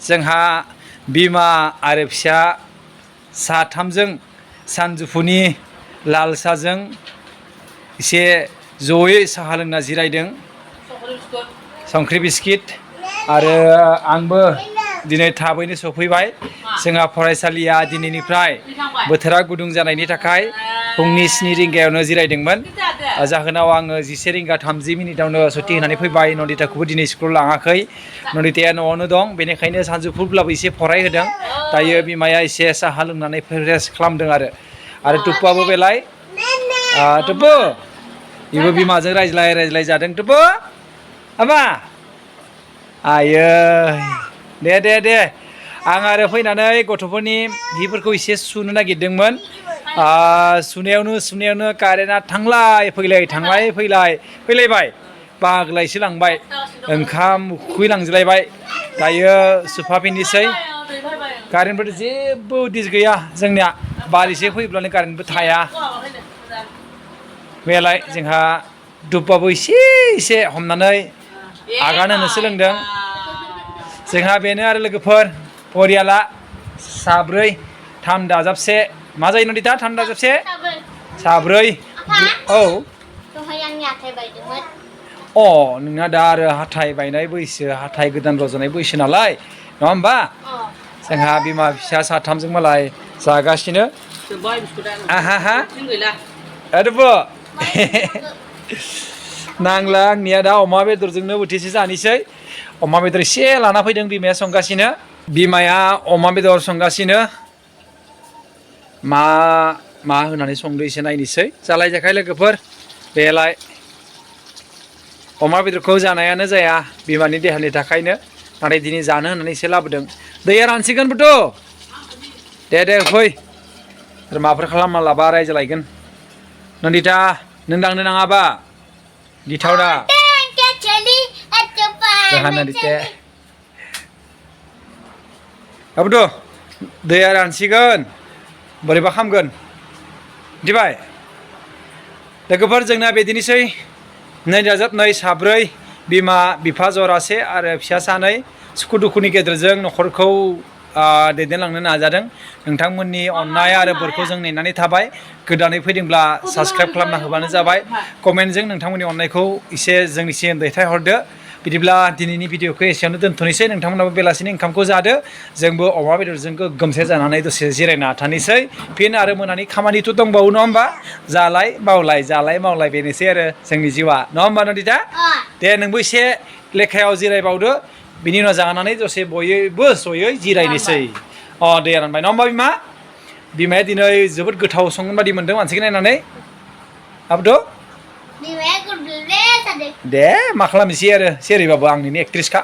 जोंहा बिमा आरो फिसा साथामजों सानजौफुनि लाल साहाजों एसे जयै साहा लोंना जिरायदों संख्रि बिस्किट आरो आंबो दिनै थाबैनो सफैबाय जोंहा फरायसालिया दिनैनिफ्राय बोथोरा गुदुं जानायनि थाखाय फुंनि 7 रिंगायावनो जिरायदोंमोन जाहोनाव आङो 11 रिंगा 30 मिनिटावनो सुटि होनानै फैबाय नन्दिताखौबो दिनै स्कुल लाङाखै नन्दिताया न'आवनो दं बेनिखायनो सानजौफुब्लाबो एसे फरायहोदों दायो बिमाया एसे साहा लोंनानै फ्रेस खालामदों आरो टुप्पुआबो बेलाय टुप्पु बेबो बिमाजों रायज्लाय जादों टुप्पु हाबा आयै दे आं आरो फैनानै गथ'फोरनि हिफोरखौ एसे सुनो नागिरदोंमोन सुनायावनो कारेन्टआ थांलाय फैलायबाय बाग्लायसो लांबाय ओंखाम उखैलांजोबलायबाय दायो सुफाफिननोसै कारेन्टफोर जेबो उदिस गैया जोंनिया बारिसे फैब्लानो कारेन्टबो थाया बेलाय जोंहा दुब्बाबो एसे हमनानै आगान होनो सोलोंदों जोंहा बेनो आरो लोगोफोर परियाला साब्रै 3 दाजाबसे मा जायो नन्दिता 3 दाजाबसे साब्रै औ दहाय आंनि हाथाय बायदोंमोन नोंना दा आरो हाथाय बायनाय बैसो हाथाय गोदान रज'नाय बैसो नालाय नङा होमबा जोंहा बिमा फिसा साथामजों मालाय जागासिनो दुब्बु नांला आंनिया दा अमा बेदरजोंनो बोथिसे जानोसै अमा बेदर एसे लाना फैदों बिमाया संगासिनो बिमाया अमा बेदर संगासिनो मा होनानै संदो एसे नायनोसै जालायजाखाय लोगोफोर बेलाय अमा बेदरखौ जानायानो जाया बिमानि देहानि थाखायनो नाथाय दिनै जानो होननानै एसे लाबोदों दैया रानसिगोनबोथ' दे फै माबाफोर खालामना लाबा रायज्लायगोन नन्दिता नों दांनो नाङाबा गिथावना जोंहा नन्दिता आबोथ' दैया रानसिगोन बोरैबा खामगोन मिथिबाय लोगोफोर जोंना बिदिनोसै 2 दाजाब 2 साब्रै बिमा बिफा जरासे आरो फिसा सानै सुखु दुखुनि गेजेरजों न'खरखौ दैदेनलांनो नाजादों नोंथांमोननि अननाय आरो बोरखौ जों नेनानै थाबाय गोदानै फैदोंब्ला साबस्क्राइब खालामना होबानो जाबाय कमेन्टजों नोंथांमोननि अननायखौ एसे जोंनिसिम दैथायहरदो बिदिब्ला दिनैनि भिडिअखौ एसेयावनो दोनथ'नोसै नोंथांमोनाबो बेलासिनि ओंखामखौ जादो जोंबो अमा बेदरजों गोगोमसे जानानै दसे जिरायना थानोसै फिन आरो मोनानि खामानिथ' दंबावो नङा होमबा जालाय मावलाय बेनोसै आरो जोंनि जिउआ नङा होमबा नन्दिता दे नोंबो एसे लेखायाव जिरायबावदो बिनि उनाव जानानै दसे बयबो जयै जिरायनोसै दै रानबाय नङा होमबा बिमाया दिनै जोबोद गोथाव संगोन बादि मोनदों मानसिखौ नायनानै आबोथ' दे मा खालामनोसै आरो सेरैबाबो आंनिनो एक्ट्रिसखा